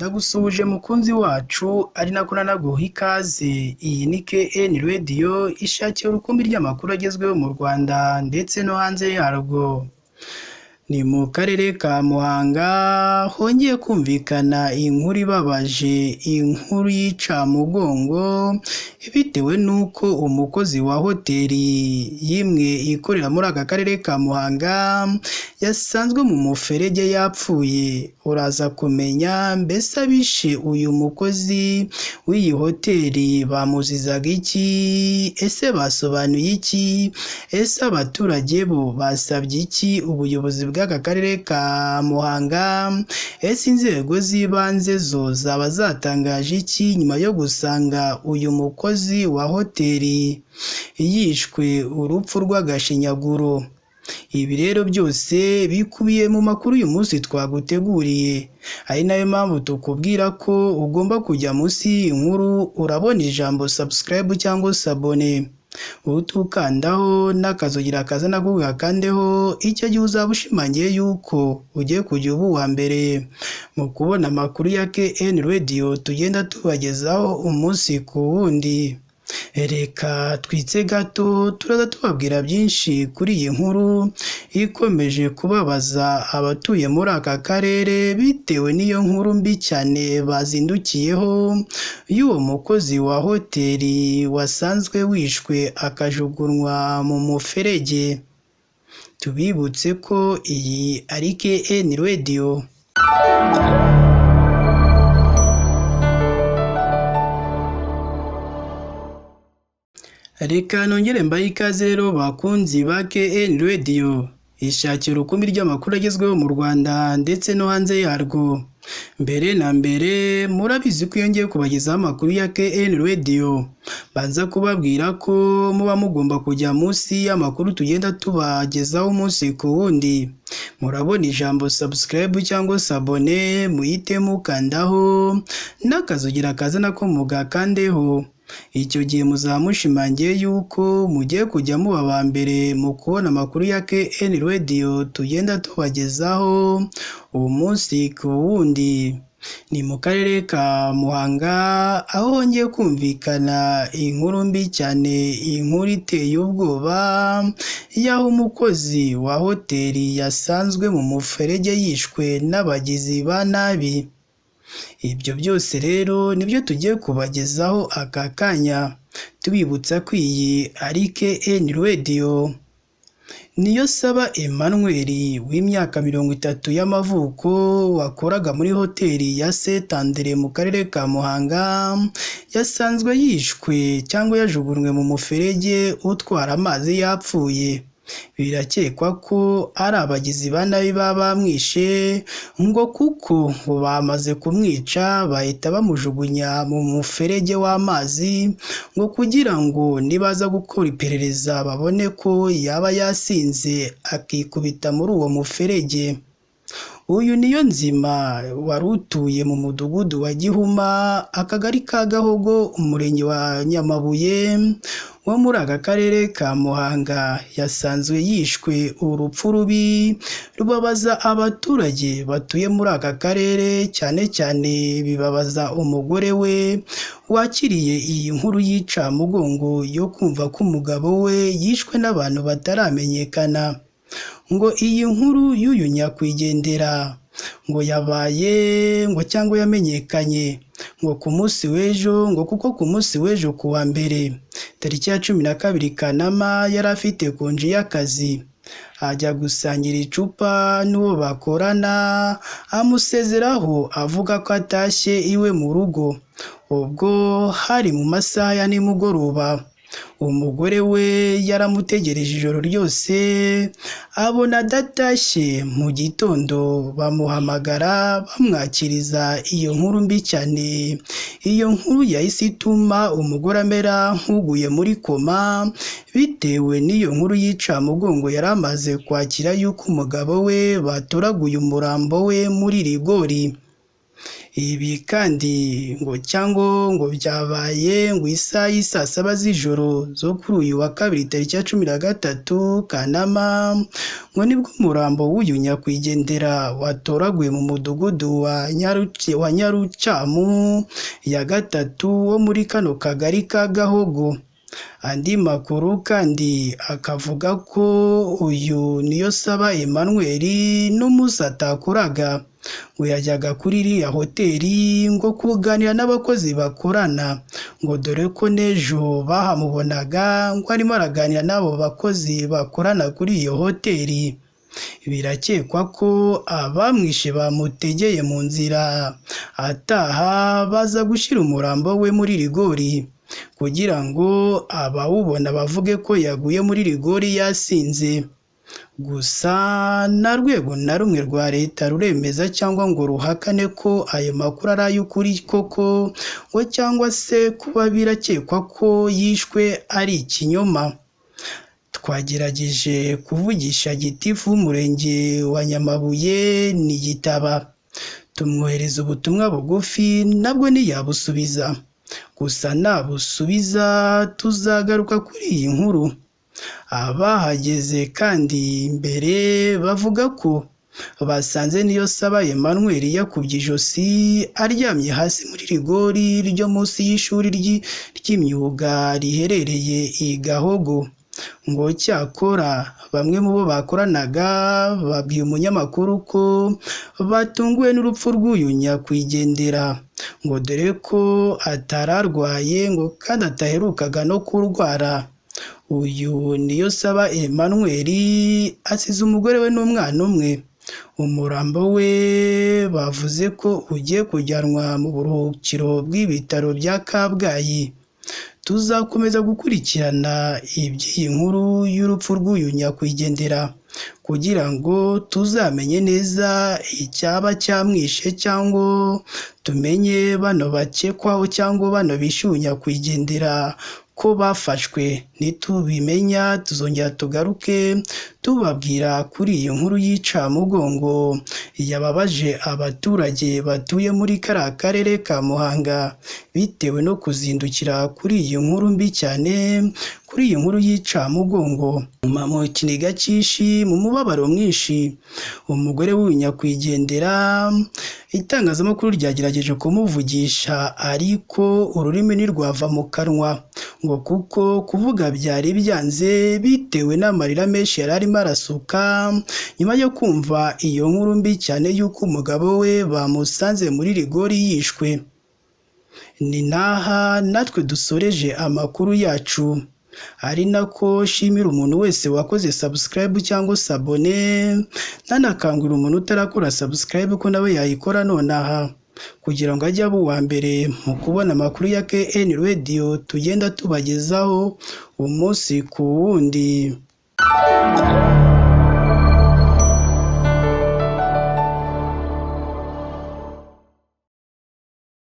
Ndagusuhuje mukunzi wacu ari nako nanaguha ikaze. Iyi ni KN Radio ishakira urukumbi ry'amakuru agezweho mu Rwanda ndetse no hanze yarwo. Ni mu karere ka Muhanga hongeye kumvikana inkuru ibabaje, inkuru y'icamugongo bitewe n'uko umukozi wa hoteli y'imwe ikorera muri aka karere ka Muhanga yasanzwe mu muferege yapfuye. Uraza kumenya mbese abishe uyu mukozi w'iyi hoteli bamuzizaga iki? Ese basobanuye iki? Ese abaturage bo basabye iki ubuyobozi bw'aka karere ka Muhanga? Ese inzego z'ibanze zo zaba zatangaje iki nyuma yo gusanga uyu mukozi wa hoteli yishwe urupfu rw'agashinyaguro? Ibi rero byose bikubiye mu makuru uyu munsi twaguteguriye, ari nayo mpamvu tukubwira ko ugomba kujya munsi y'iyi nkuru urabona ijambo subscribe cyangwa s'abone, utukandaho n'akazugira kaza nako ugakandeho, icyo gihe uzaba ushimangiye yuko ugiye kujya uba uwa mbere mu kubona amakuru ya KN Radio tugenda tubagezaho umunsi ku wundi. Reka twitse gato turaza tubabwira byinshi kuri iyi nkuru ikomeje kubabaza abatuye muri aka karere bitewe n'iyo nkuru mbi cyane bazindukiyeho y'uwo mukozi wa hoteli wasanzwe wishwe akajugunywa mu muferege. Tubibutse ko iyi ari KN Radio. Reka nongere mbahe ikaze rero bakunzi ba KN Radio ishakira urukumbi ry'amakuru agezweho mu Rwanda ndetse no hanze yarwo. Mbere na mbere murabizi ko iyo ngiye kubagezaho amakuru ya KN Radio banza kubabwira ko muba mugomba kujya munsi y'amakuru tugenda tubagezaho umunsi ku wundi. Murabona ijambo subscribe cyangwa s'abone muhite mukandaho n'akazugira kaza nako mugakandeho. Icyo gihe muzaba mushimangiye yuko mugiye kujya muba aba mbere mu kubona amakuru ya KN Radio tugenda tubagezaho umunsi ku wundi. Ni mu karere ka Muhanga aho hongeye kumvikana inkuru mbi cyane, inkuru iteye ubwoba y'aho umukozi wa hoteli yasanzwe mu muferege yishwe n'abagizi ba nabi. Ibyo byose rero nibyo tugiye kubagezaho aka kanya, tubibutsa ko iyi ari KN Radio. Niyonsaba Emmanuel w'imyaka 30 y'amavuko wakoraga muri hoteli ya Saint Andre mu karere ka Muhanga yasanzwe yishwe cyangwa yajugunywe mu muferege utwara amazi yapfuye. Birakekwa ko ari abagizi ba nabi baba bamwishe ngo kuko ngo bamaze kumwica bahita bamujugunya mu muferege w'amazi ngo kugira ngo nibaza gukora iperereza babone ko yaba yasinze akikubita muri uwo muferege. Uyu Niyonzima wari utuye mu mudugudu wa Gihuma, akagari ka Gahogo, umurenge wa Nyamabuye wo muri aka karere ka Muhanga, yasanzwe yishwe urupfu rubi rubabaza abaturage batuye muri aka karere, cyane cyane bibabaza umugore we wakiriye iyi nkuru y'icamugongo yo kumva ko umugabo we yishwe n'abantu bataramenyekana. Ngo iyi nkuru y'uyu nyakwigendera ngo yabaye ngo cyangwa yamenyekanye ngo ku munsi w'ejo, ngo kuko ku munsi w'ejo ku wa mbere tariki ya 12 Kanama yari afite konji y'akazi, ajya gusangira icupa n'uwo bakorana, amusezeraho avuga ko atashye iwe mu rugo. Ubwo hari mu masaha ya nimugoroba. Umugore we yaramutegereje ijoro ryose abona adatashye, mu gitondo bamuhamagara bamwakiriza iyo nkuru mbi cyane. Iyo nkuru yahise ituma umugore amera nk'uguye muri koma bitewe n'iyo nkuru y'icamugongo yari amaze kwakira yuko umugabo we batoraguye umurambo we muri rigori. Ibi kandi ngo cyangwa ngo byabaye ngo isaha y'i 7:00 z'ijoro zo kuri uyu wa kabiri tariki ya 13 Kanama, ngo nibwo umurambo w'uyu nyakwigendera watoraguye mu mudugudu wa Nyarucamu ya gatatu wo muri kano kagari ka Gahogo. Andi makuru kandi akavuga ko uyu Niyonsaba Emmanuel n'umunsi atakoraga ngo yajyaga kuri iriya hoteli ngo kuganira n'abakozi bakorana, ngo dore ko n'ejo bahamubonaga ngo arimo araganira n'abo bakozi bakorana kuri iyo hoteli. Birakekwa ko abamwishe bamutegeye mu nzira ataha baza gushyira umurambo we muri rigori kugira ngo abawubona bavuge ko yaguye muri rigori yasinze. Gusa nta rwego na rumwe rwa leta ruremeza cyangwa ngo ruhakane ko ayo makuru ari ay'ukuri koko, ngo cyangwa se kuba birakekwa ko yishwe ari ikinyoma. Twagerageje kuvugisha gitifu w'umurenge wa Nyamabuye ntiyitaba, tumwohereza ubutumwa bugufi nabwo ntiyabusubiza. Gusa nabusubiza tuzagaruka kuri iyi nkuru. Abahageze kandi mbere bavuga ko basanze Niyonsaba Emmanuel yakubye ijosi aryamye hasi muri rigori ryo munsi y'ishuri ry'imyuga riherereye i Gahogo. Ngo cyakora bamwe mu bo bakoranaga babwiye umunyamakuru ko batunguwe n'urupfu rw'uyu nyakwigendera, ngo dore ko atararwaye ngo kandi ataherukaga no kurwara. Uyu Niyonsaba Emmanuel asize umugore we n'umwana umwe. Umurambo we bavuze ko ugiye kujyanwa mu buruhukiro bw'ibitaro bya Kabgayi. Tuzakomeza gukurikirana iby'iyi nkuru y'urupfu rw'uyu nyakwigendera kugira ngo tuzamenye neza icyaba cyamwishe cyangwa tumenye bano bakekwaho cyangwa bano bishe uyu nyakwigendera ko bafashwe. Nitubimenya tuzongera tugaruke tubabwira kuri iyi nkuru y'incamugongo yababaje abaturage batuye muri kariya karere ka Muhanga bitewe no kuzindukira kuri iyi nkuru mbi cyane, kuri iyi nkuru y'incamugongo. Mu kiniga cyinshi, mu mubabaro mwinshi, umugore w'uyu nyakwigendera itangazamakuru ryagerageje kumuvugisha ariko ururimi ntirwava mu kanwa, ngo kuko kuvuga byari byanze bitewe n'amarira menshi yari arimo arasuka nyuma yo kumva iyo nkuru mbi cyane y'uko umugabo we bamusanze muri rigori yishwe. Ni n'aha natwe dusoreje amakuru yacu, ari nako nshimira umuntu wese wakoze subscribe cyangwa s'abonner, nanakangurira umuntu utarakora subscribe ko nawe yayikora nonaha kugira ngo ajye aba uwa mbere mu kubona amakuru ya KN Radio tugenda tubagezaho umunsi ku wundi.